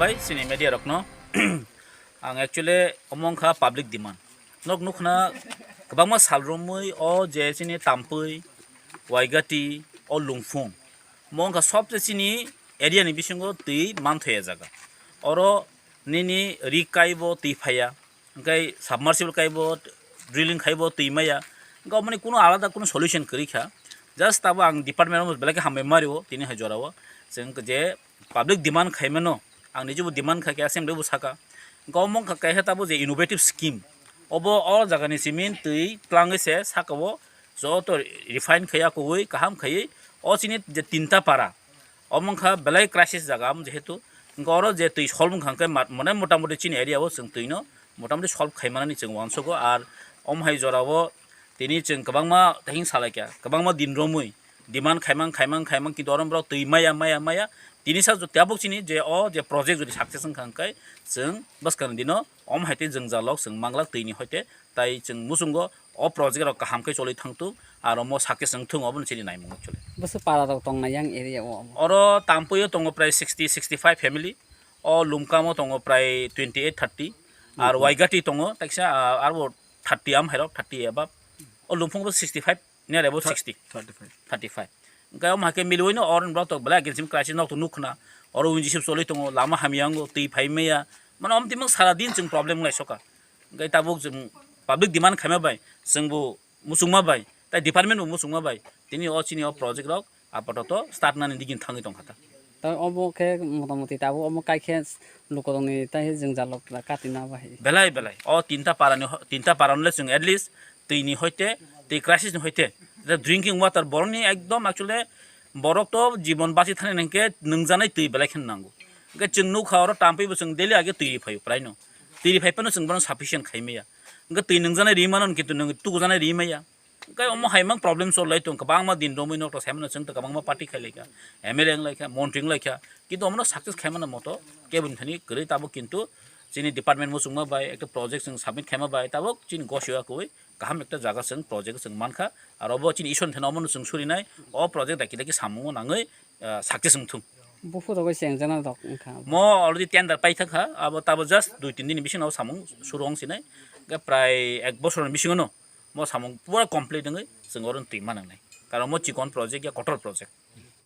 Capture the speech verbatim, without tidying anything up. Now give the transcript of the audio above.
Bai chini media rokno ang actually omo wngkha public demand. Nok nukna kwbangma sal romwi o je chini Tampui, Waigati, o Lungphung, omo wngkha sobse chini area ni bisingo twi manthoya jaga. Oro nini ri kaibo twi phaiya, hwnkhe submersible kaibo, drilling khaibo twi maya. Hwnkhe omoni kuno alada kuno solution kwrwi kha. Just abo ang department o belai khe hambai mario tini hai jorao. Chwng je public demand khaimano, ang nijibo demand kha khe assembly bo saka. Hwnkhe omo wngkha kaisa tabo je innovative scheme. Obo o jagani cement twi twlangwi se sakao joto refine khaiya kuwi kaham khaiwi o chini je tinta para. Omo wngkha belai crisis jaga, am, jehetu hwnkhe oro je twi solve wngkha hwnkhe ma-, mane motamoti chini area o chwng twi no motamoti solve khaimanani chwng uansugo. Ar omo hai jorao tini chwng kwbangma tahing salaikha, kwbangma din romwi demand khaimang, khaimang, khaimang, kintu oro borok twi maya, maya, maya. Tini sa tabuk chini je o je project jodi success wngkha hwnkhe chwng bwskangni dino omo hai tei jwngjal rok chwng manglak twi ni hoite, tai chwng muchungo o project rok kaham khe choli thangthung, aro omo success wngthung, obono chini naimung actually. Bwswk para rok tongnai yang area o omo? Oro Tampui o tongo prai sixty, sixty five family, o Lumkam o tongo prai twenty eight, thirty, ar Waigati tongo taksa, ah, aro thirty am hairok, thirty above, o Lungphung bo sixty five, near about sixty. Thirty five. Thirty five. Hwnkhe omo hai khe miliwi no oro borok tok belai against crisis nok to nuk khna, oro winji sip choli tongo, lama hamya wngo, twi phai maya, mane omo twi mang sara din chwng problem wnglaisokha. Hwnkhe tabuk chwng public demand khaima bai, chwngbo muchungma bai, tai department bo muchungma bai, tini o chini o project rok apatoto start nani digini thangwi tongkha ta. Tai obo khe motamoti tabuk omo kaikhe lukurokni tai jwngjal rok katina bai. Belai, belai. O tinta parani ho-, tinta parano le chwng at least twi ni hoite, twi crisis ni hoite, je drinking water borokni ekdom actually borok to jibon bachi thani hwnkhe nwngjanai twi belai kheno nango. Hwnkhe chwng nukha oro Tampui bo chwng daily age twi ri phaio praino. Twi ri phai phano chwng bono sufficient khai maya. Hwnkhe twi nwngjanai ri mano kintu nwng tukujanai ri maya. Hwnkhe omo hai mang problem solai tong, kwbangma din romwi nok to saimano chwng to kwbangma party khai laikha, M L A wng laikha, montri wng laikha, kintu omono success khaimano moto keboni thani kwrwi tabuk kintu chini department muchungma bai ekta project chwng submit khaima bai tabuk chini gosio kwrwi kaham ekta jaga chwng project chwng mankha, aro bo chini Ishwar thani omono chwng surinai o project daki daki samungo nangwi, ah, success wngthung. Buphuru rok chengjana rok wngkha. Mo already tender paithakha, abo tabo just dui tin din ni bisingo samung suru wng sinai, hwnkhe prai ek bosor ni bisingo no mo samung pura complete wngwi chwng oro twi manangnai, karon mo chikon project ya kotor project.